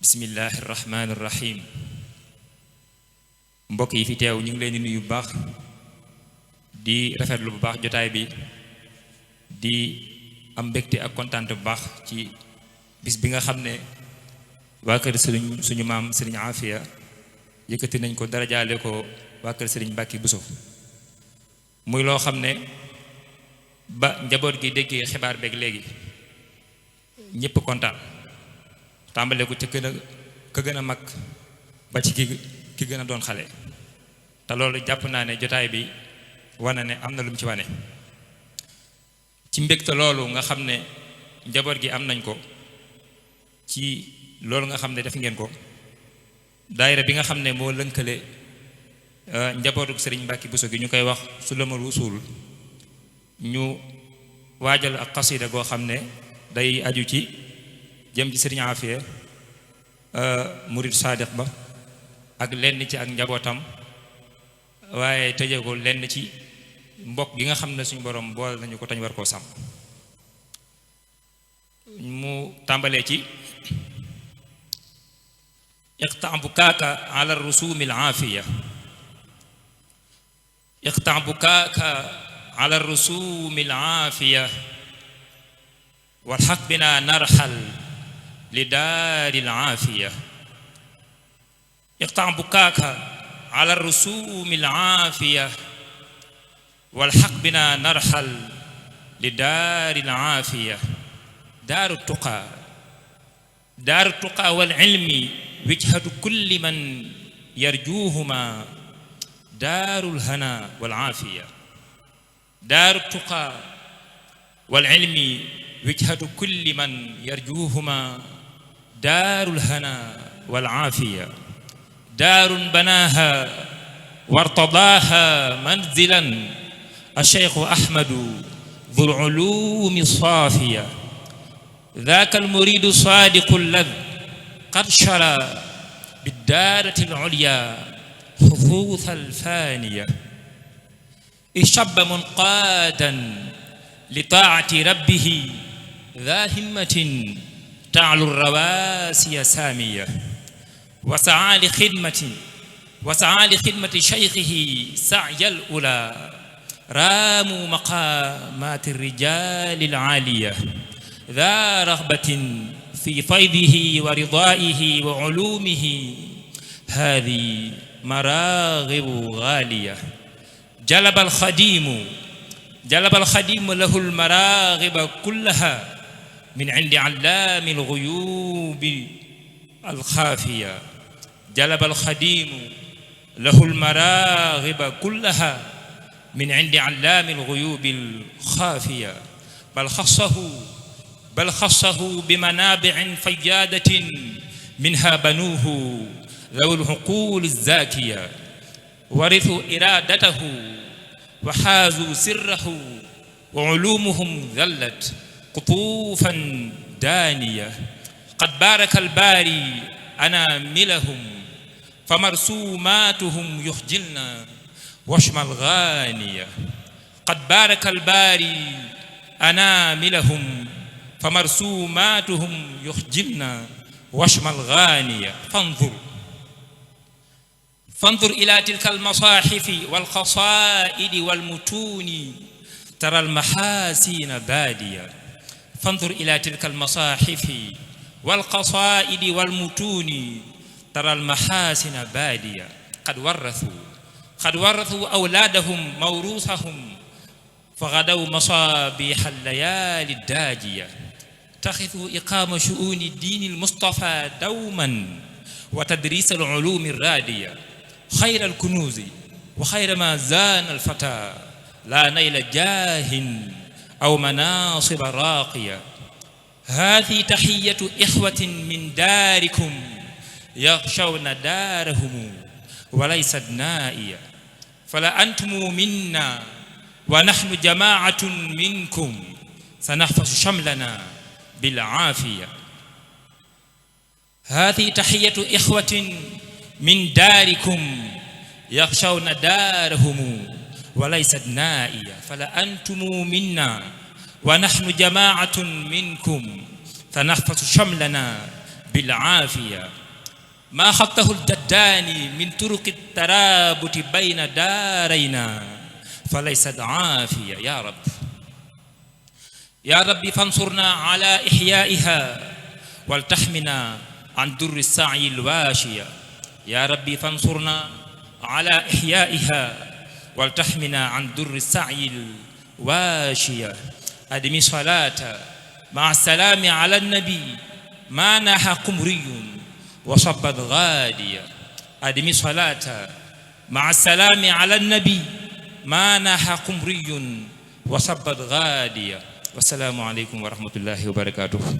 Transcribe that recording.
bismillahi irrahmani irrahim mbokk yi fi teew ñu ngi leen di nuyu bu baax di rafetlu bu baax jotaay bi di am mbégte ak kontaan bu baax ci bis bi nga xam ne waa kër suñu maam Serigne Afia yëkkati nañ ko darajaale ko waa kër Serigne Mbacke Bousso muy loo xam ne ba njaboot gi déggee xibaar beeg léegi ñëpp kontaan tàmbale ko ca ka gën a mag ba ci ki gën a doon xale te loolu jàpp naa ne jotaay bi wane ne am na lu mu ci wane ci mbégte loolu nga xam ne njaboot gi am nañ ko ci loolu nga xam ne def ngeen ko daayira bi nga xam ne moo lënkale njabootu Serigne Mbacke Bousso gi ñu koy wax Sulamul Wusul ñu waajal ak xasida goo xam ne day aju ci jëm ci Serigne Afia murid sadiq ba ak lenn ci ak njabootam waaye tëjee ko lenn ci mbokk gi nga xam ne suñu borom boole nañu ko tañ war koo sàmm mu tàmbalee ci iqta' bukaaka ala rusumi al-aafiya iqta' bukaaka ala rusumi al-aafiya walhaq bina narhal لدار العافية اقطع بكاك على الرسوم العافية والحق بنا نرحل لدار العافية دار التقى والعلم وجهة كل من يرجوهما دار الهنا والعافية دار التقى والعلم وجهة كل من يرجوهما دار الهنا والعافية دار بناها وارتضاها منزلا الشيخ أحمد ذو العلوم الصافية ذاك المريد الصادق الذي قد شرى بالدارة العليا حظوظ الفانية اشتب منقادا لطاعة ربه ذا همة تعلو الرواسي سامية وسعى لخدمة شيخه سعي الأولى راموا مقامات الرجال العالية ذا رغبة في فيضه ورضائه وعلومه هذه مراغب غالية جلب الخديم له المراغب كلها من عند علام الغيوب الخافية جلب الخديم له المراغب كلها من عند علام الغيوب الخافية بل خصه بمنابع فيادة منها بنوه ذو العقول الزاكية ورثوا إرادته وحازوا سره وعلومهم ذلت قطوفا دانية قد بارك الباري أناملهم فمرسوماتهم يخجلنا وشم الغانية قد بارك الباري أناملهم فمرسوماتهم يخجلنا وشم الغانية فانظر إلى تلك المصاحف والقصائد والمتون ترى المحاسين بادية فانظر إلى تلك المصاحف والقصائد والمتون ترى المحاسن بادية قد ورثوا أولادهم موروثهم فغدوا مصابيح الليالي الداجية اتخذوا إقامة شؤون الدين المصطفى دوما وتدريس العلوم الرادية خير الكنوز وخير ما زان الفتى لا نيل جاه أو مناصب راقية هذه تحية إخوة من داركم يغشون دارهم وليست نائية فلا أنتم منا ونحن جماعة منكم سنحفظ شملنا بالعافية هذه تحية إخوة من داركم يغشون دارهم وليست نائية فلا أنتم منا ونحن جماعة منكم سنحفظ شملنا بالعافية ما خطه الجداني من طرق الترابط بين دارينا فليست عافية يا رب. يا رب فانصرنا على إحيائها ولتحمنا عن در السعي الواشية. يا رب فانصرنا على إحيائها ولتحمنا عن در السعي الواشية. أدمي صلاة مع السلام على النبي ما ناح قمري وصبت غادية. أدمي صلاة مع السلام على النبي ما ناح قمري وصبت غادية. والسلام عليكم ورحمة الله وبركاته.